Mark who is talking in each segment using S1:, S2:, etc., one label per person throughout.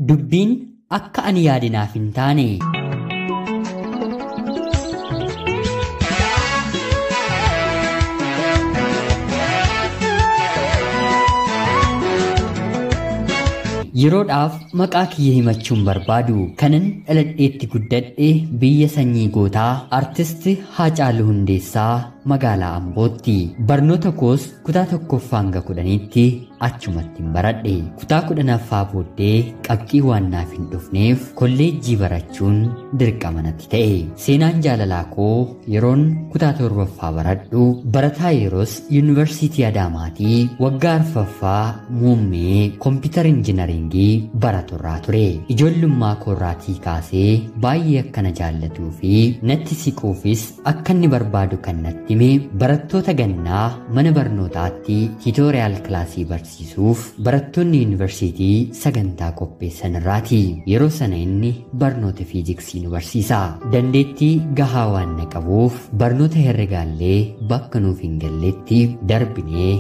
S1: Dubbiin akka ani yaadinaaf hin taane. Yeroodhaaf maqaa kiyya himachuun barbaadu kanan dhaladheetti guddadhe biyya sanyii gootaa artisti Haacaaluu Hundeessaa magaalaa Ambootti. Barnoota koos kutaa tokkoffaa hanga 10tti achumatti hin baradhe. Kutaa 10ffaa booddee qabxii waan naaf hin dhufneef kolleejjii barachuun dirqama natti ta'e. Seenaan jaalalaa koo yeroon kutaa 7ffaa baradhu barataa yeroos yuunivarsiitii Adaamaatii waggaa 4ffaa muummee kompiitar injinaringii baraturraa ture. Ijoollummaa koorraatii kaasee baay'ee akkana jaallatuu fi natti siquufis akka inni barbaadu kan natti hime barattoota gannaa mana barnootaatti tiitooriyaal kilaasii barsiisuuf barattoonni yuunivarsiitii sagantaa qopheessan irraati. Yeroo sana inni barnoota fiiziksii nu barsiisa. Dandeettii gahaa waan na qabuuf barnoota herregaallee bakka nuuf hin galletti darbinee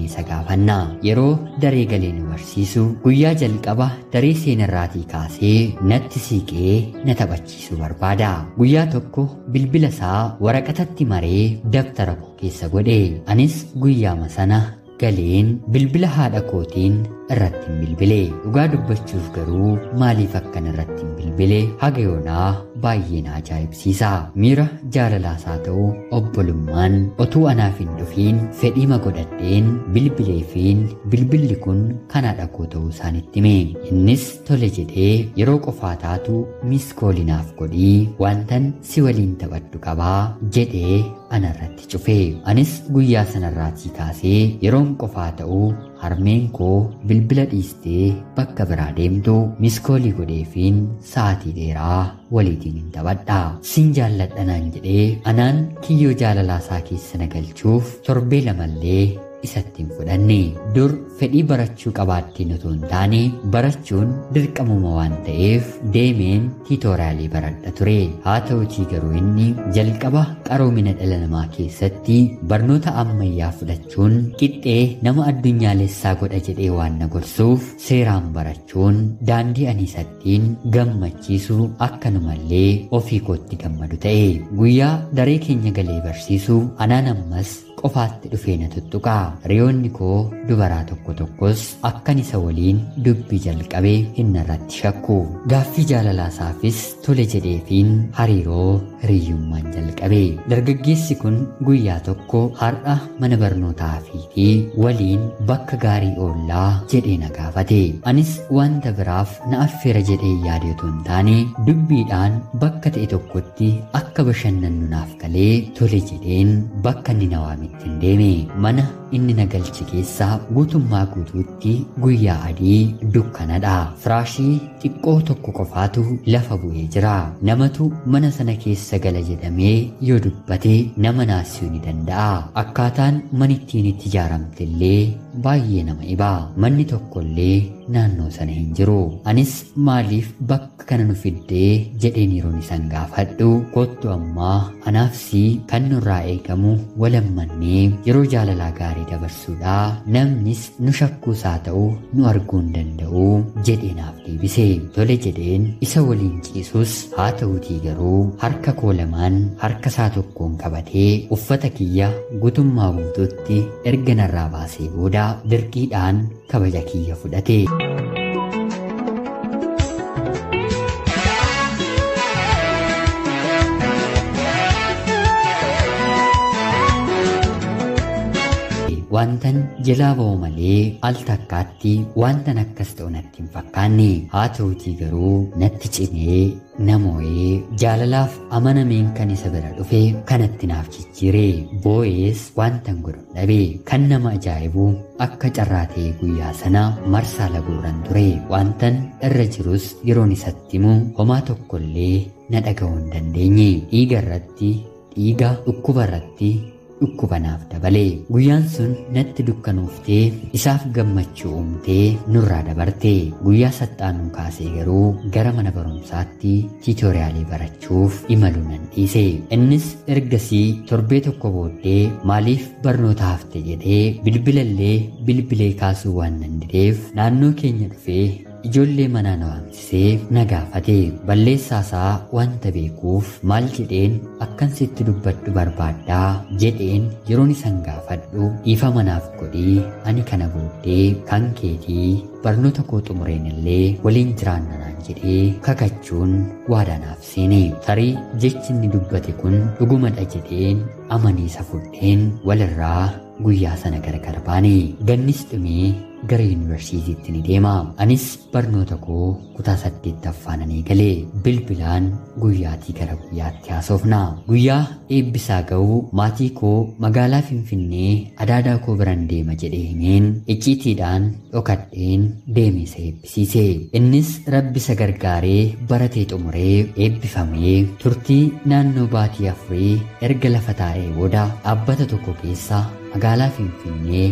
S1: isa gaafanna. Yeroo daree galee nu barsiisu guyyaa jalqaba daree seenarraatii kaasee natti siiqee na taphachiisuu barbaada. Guyyaa tokko bilbila isaa waraqatatti maree dabtara koo keessa godhe. Anis guyyaama sana galeen bilbila haadha kootiin irratti hin bilbile. Dhugaa dubbachuuf garuu maaliif akkan irratti hin bilbile haga yoonaa baay'ee na ajaa'ibsiisa. Miira jaalalaas haa ta'u obbolummaan otuu anaaf hin dhufiin fedhiima godhadheen bilbileefiin bilbilli kun kan haadha koo ta'uu isaanitti hime. Innis tole jedhee yeroo qofaa taatu miskoolinaaf godhii wantan si waliin taphadhu qabaa jedhee anarratti cufe. Anis guyyaa sanarraatii kaasee yeroon qofaa ta'uu harmeen koo bilbila dhiistee bakka biraa deemtu miskoolii godheefiin sa'aatii dheeraa waliitiin hin taphadha. Sin jaalladha naan jedhee anaan kiyyoo jaalalaa isaa keessa na galchuuf torbee lamallee isatti hin fudhanne. Dur fedhii barachuu qabaattiin otoo hin taane barachuun dirqamuma waan ta'eef deemeen tiitooriyaalii baradha ture. Haa ta'utii garuu inni jalqaba qaroomina dhala namaa keessatti barnoota ammayyaa fudhachuun qixxee nama addunyaalessaa godha jedhee waan na gorsuuf seeraan barachuun daandii ani isattiin gammachiisu akkanumallee ofii kootti gammadu ta'e. Guyyaa daree keenya galee barsiisu anaan ammas qofaatti dhufee na tuttuqa. Hiriyoonni koo dubaraa tokko tokkos akkan isa waliin dubbii jalqabe hin irratti shakku. Gaaffii jaalalaasaafis tole jedheefiin hariiroo hiriyyummaan jalqabe. Dargaggeessi kun guyyaa tokko har'a mana barnootaa fiitii waliin bakka gaarii oollaa jedhee na gaafate. Anis wanta biraaf na affeera jedhee yaade otoo hin taane dubbiidhaan bakka ta'e tokkotti akka bashannannu naaf galee tole jedheen bakka inni na waametti hin deeme. Mana inni na galche keessaa guutummaa guutuutti guyyaa adii dukkanadha. Firaashii xiqqoo tokko qofaatu lafa bu'ee jira. Namatu mana sana keessa gala jedhamee yoo dubbate nama naasisuu ni danda'a. Akkaataan manittiin itti ijaaramte illee baay'ee nama dhiba. Manni tokkollee naannoo sana hin jiru. Anis maaliif bakka kana nu fiddee jedheen yeroon isaan gaafadhu kottu ammaa anaaf si kan nurraa eegamu walammannee yeroo jaalalaa gaarii dabarsuudha. Namnis nu shakkuus haa ta'u nu arguu hin danda'u jedhee naaf deebise. Tole jedheen isa waliin ciisus haa ta'utii garuu harka koo lamaan harka isaa tokkoon qabatee uffata kiyya guutummaa guutuutti erga narraa baasee booda dirqiidhaan kabaja kiyya fudhate. Wantan jalaa ba'u malee al takkaatti wantan akkas ta'u natti hin fakkaanne. Haa ta'utii garuu natti cimee namoo'ee jaalalaaf amanameen kan isa bira dhufe kanatti naaf jijjiire. Boo'ees wantan godhu dhabe. Kan nama ajaa'ibu akka carraa ta'e guyyaa sana marsaa laguurran ture. Wantan irra jirus yeroon isatti himu homaa tokkollee na dhaga'uu hin dandeenye. Dhiiga irratti dhiiga, dhukkuba irratti dhukkuba naaf dabale. Guyyaan sun natti dukkanooftee isaaf gammachuu uumtee nurraa dabarte. Guyyaa saxxaanuu kaasee garuu gara mana barumsaatti tiitoriyaalii barachuuf imaluu nan dhiise. Innis ergasii torbee tokko booddee maaliif barnoota hafte jedhee bilbilallee bilbilee kaasuu waan nan dideef naannoo keenya dhufee ijoollee manaa na waamsisee na gaafate. Balleessaasaa wanta beekuuf maal jedheen akkan sitti dubbadhu barbaaddaa jedheen yeroon isan gaafadhu dhiifama naaf godhii ani kana booddee kan keetii barnoota koo xumureen illee waliin jiraanna naan jedhee kakachuun waadaa naaf seene. Tarii jechi inni dubbate kun dhugumadha jedheen amanii isa fudheen walirraa guyyaa sana gargar baane. Gannis dhumee gara yuunivarsiitiitti ni deema. Anis barnoota koo kutaa 8ffaa nan eegale. Bilbilaan guyyaatii gara guyyaatti haasofna. Guyyaa eebbisaa ga'uu maatii koo magaalaa Finfinnee adaadaa koo biran deema jedhee himeen icciitiidhaan dhokadheen deemee isa eebbisiise. Innis rabbi isa gargaaree baratee xumuree eebbifamee turtii naannoo baatii 4 erga lafa taa'ee booda dhaabbata tokko keessa magaalaa Finfinnee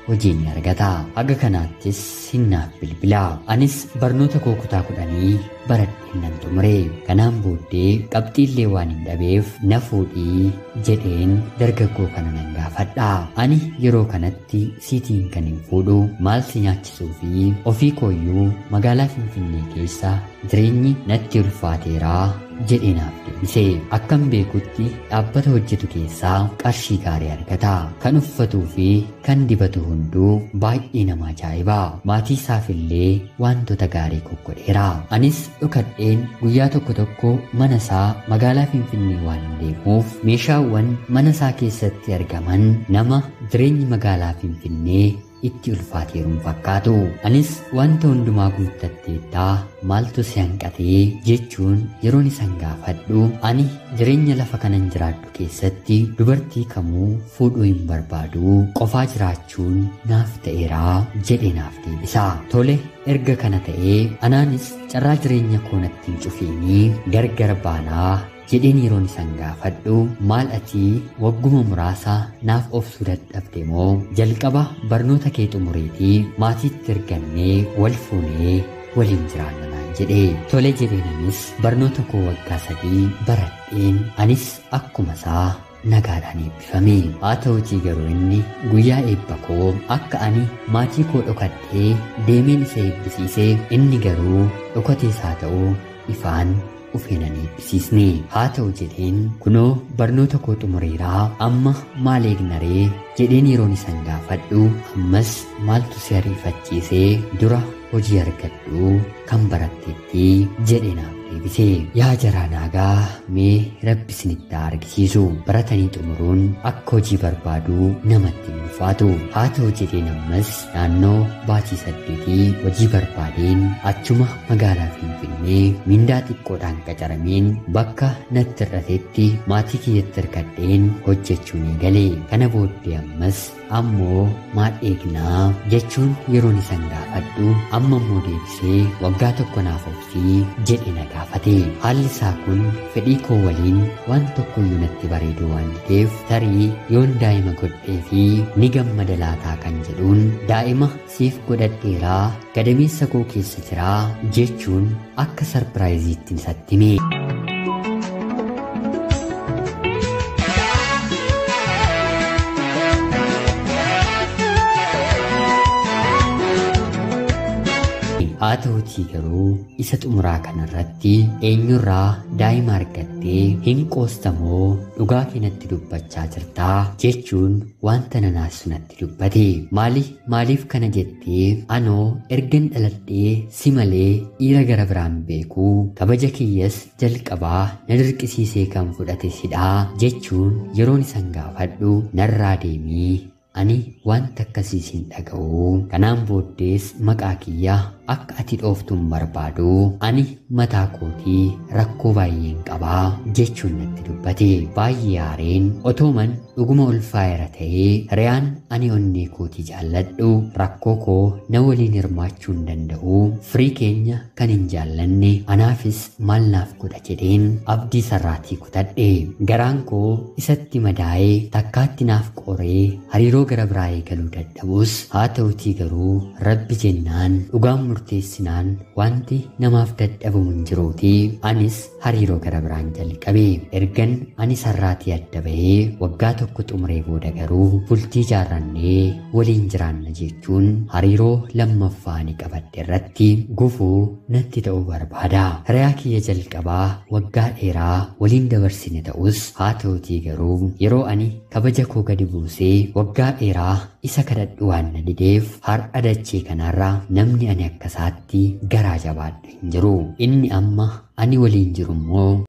S1: hojii ni argata. Haga kanaattis hinnaaf bilbila. Anis barnoota koo kutaa 10 baradheen nan xumure. Kanaan booddee qabxiillee waan hin dhabeef na fuudhii jedheen dargaggoo kana nan gaafadha. Ani yeroo kanatti siitiin kan hin fuudhu maal si nyaachisuu fi ofii kooyyuu magaalaa Finfinnee keessa jireenyi natti ulfaateeraa jedhee naaf deebise. Akkan beekutti dhaabbata hojjetu keessaa qarshii gaarii argata. Kan uffatuu fi kan dibatu hunduu baay'ee nama ajaa'iba. Maatii isaaf illee wantoota gaarii goggodheera. Anis dhokadheen guyyaa tokko tokko mana isaa magaalaa Finfinnee waan deemuuf meeshaawwan mana isaa keessatti argaman nama jireenyi magaalaa Finfinnee itti ulfaateeruun fakkaatu. Anis wanta hundumaa guuttatteettaa maaltu si hanqatee jechuun yeroon isan gaafadhu ani jireenya lafa kanan jiraadhu keessatti dubartii kamuu fuudhuu hin barbaadu qofaa jiraachuun naaf ta'eeraa jedhee naaf deebisa. Tole erga kana ta'ee anaanis carraa jireenya koo natti hin cufiinii gargar baanaa jedheen yeroon isan gaafadhu maal ati wagguma muraasa naaf obsuu dadhabde moo jalqaba barnoota kee xumuriitii maatiitti ergannee wal fuunee waliin jiraanna naan jedhe. Tole jedheen anis barnoota koo waggaa 3 baradheen anis akkuma isaa nagaadhaan eebbifame. Haa ta'utii garuu inni guyyaa eebba koo akka ani maatii koo dhokadhee deemeen isa eebbisiise inni garuu dhokatees haa ta'u ifaan ufeenan eebbisiisne. Haa ta'u jedheen kunoo barnoota koo xumureeraa amma maal eegnaree jedheen yeroon isan gaafadhu ammas maaltu si ariifachiisee dura hojii argadhu kan baratteetti jedhee naaf deebise. Yaa jaraa naagaa mee rabbi isinitti haa argisiisu. Baratanii xumuruun akka hojii barbaaduu namatti hin ulfaatu. Haa ta'u jedheen ammas naannoo baatii 8 hojii barbaadeen achuma magaalaa Finfinnee mindaa xiqqoodhaan qacarameen bakka natti hir'atetti maatii kiyyatti hirkadheen hojjechuu ni gale. Kana booddee ammas ammoo maal eegnaa jechuun yeroon isan gaafadhu amma immoo deebisee waggaa tokko naaf obsii jedhe na gaafate. Haalli isaa kun fedhii koo waliin waan tokkoyyuu natti bareedu waan dideef tarii yoon daa'ima godhee fi ni gammada laataa kan jedhuun daa'ima siif godhadheeraa gadameessa koo keessa jiraa jechuun akka sarpiraayiziitti isatti hime. Haa ta'utii garuu isa xumuraa kanarratti eenyurraa daa'ima argattee hin qoostamoo dhugaa kee natti dubbachaa jirtaa jechuun wanta nanaasisu natti dubbate. Maaliif kana jettee anoo ergan dhaladhee si malee dhiira gara biraan beekuu kabaja kiyyas jalqabaa na dirqisiisee kan fudhate sidhaa jechuun yeroon isan gaafadhu narraa deemii ani wanta akkasii siin dhaga'u. Kanaan booddees maqaa kiyya akka ati dhooftuun barbaadu ani mataa kootii rakkoo baay'een qabaa jechuun natti dubbate. Baay'ee aareen otooman dhuguma ulfaa'eera ta'ee hiriyaan ani onnee kootii jaalladhu rakkoo koo na waliin hirmaachuu hin danda'u firii keenya kan hin jaallanne anaafis maal naaf godha jedheen abdii sarraatii kutadhe. Garaan koo isatti madaa'ee takkaatti naaf qoree hariiroo gara biraa eegaluu dadhabus haa ta'utii garuu rabbi jennaan dhugaan murteessinaan wanti namaaf dadhabamu hin jiruutii anis hariiroo gara biraan jalqabe. Ergan ani sarraatii adda bahee waggaa tokko xumuree booda garuu bultii jaarrannee waliin jiraanna jechuun hariiroo lammaffaa ani qabadhe irratti gufuu natti ta'uu barbaada. Hiriyaa kiyya jalqabaa waggaa dheeraa waliin dabarsine ta'us haa ta'utii garuu yeroo ani kabaja koo gadi buusee waggaa dheeraa isa kadhadhu waan na dideef har'a dachee kanarra namni ani akkasaatti garaa jabaadhu hin jiru. Inni amma ani waliin jiru immoo